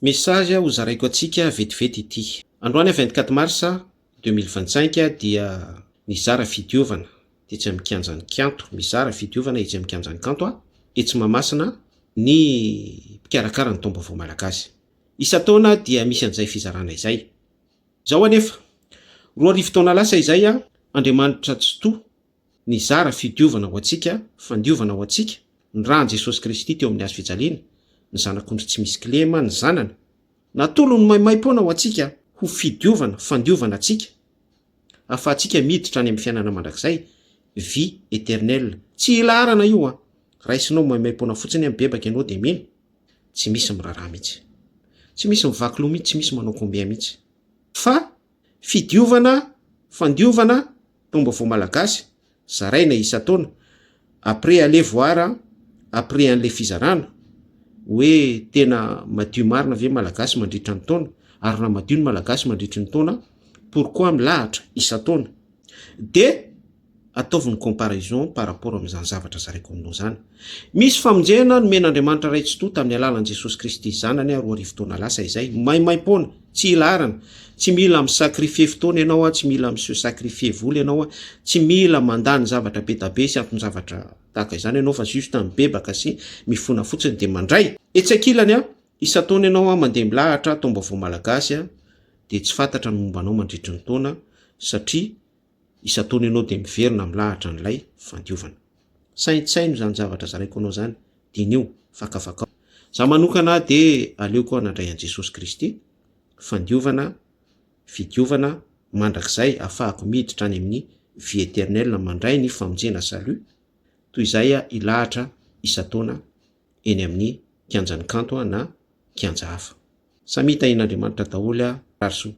Message ho zaraiko antsika vetivety ity. Androany 24 mars 2025 dia nizara fidiovana tetsy amin'ny kianjan'ny Kanto, mizara fidiovana etsy amin'ny kianjan'ny Kanto etsy Mahamasina ny mpikarakara ny taom-baovao malagasy. Isan-taona dia misy an'izay fizarana izay. Izao anefa, 2000 taona lasa izay, Andriamanitra Tsitoha nizara fidiovana ho antsika, fandiovana ho antsika, ny ràn'i Jesosy Kristy teo amin'ny hazo fijaliana, ny Zanak'ondry tsy misy kilema, ny Zanany. Natolony maimaimpoana ho antsika ho fidiovana, fandiovana antsika, ahafahantsika miditra any amin'ny fiainana mandrakizay, vie éternelle. Tsy ilaharana io an! Raisinao maimaimpoana fotsiny an, mibebaka ianao dia mino. Tsy misy miraharaha mihitsy. Tsy misy mivaky loha mihitsy, tsy misy manao combien mihitsy. Fa fidiovana, fandiovana, taom-baovao malagasy, zaraina isan-taona, après aller voir après an'ilay fizarana, hoe tena madio marina ve malagasy mandritra ny taona, ary raha madio ny malagasy mandritry ny taona, pourquoi milahatra isan-taona? De ataovy ny comparaison par rapport amin'izany zavatra zaraiko aminao izany. Misy famonjena nomen'Andriamanitra Ray Tsitoha tamin'ny alalan'i Jesosy Kristy Zanany 2000 taona lasa izay, maimaimpoana, tsy ilaharana, tsy mila mi-sacrifier fotoana ianao, tsy mila mi-se sacrifier vola ianao, tsy mila mandany zavatra be da be sy anton-javatra tahaka izany ianao fa juste mibebaka sy mifona fotsiny dia mandray. Etsy ankilany, isan-taona ianao mandeha milahatra taom-baovao malagasy dia tsy fantatra ny momba anao mandritry ny taona satria isan-taona ianao dia miverina milahatra an'ilay fandiovana. Saintsaino izany zavatra zaraiko anao izany, diniho, fakafakao. Za manokana dia aleoko aho nandray an'i Jesosy Kristy, fandiovana, fidiovana mandrakizay ahafahako miditra any amin'ny vie éternelle mandray ny famonjena salut, toy izay aho hilahatra isan-taona eny amin'ny kianjan'ny kanto na kianja hafa. Samia tahian'Andriamanitra daholo a, rary soa.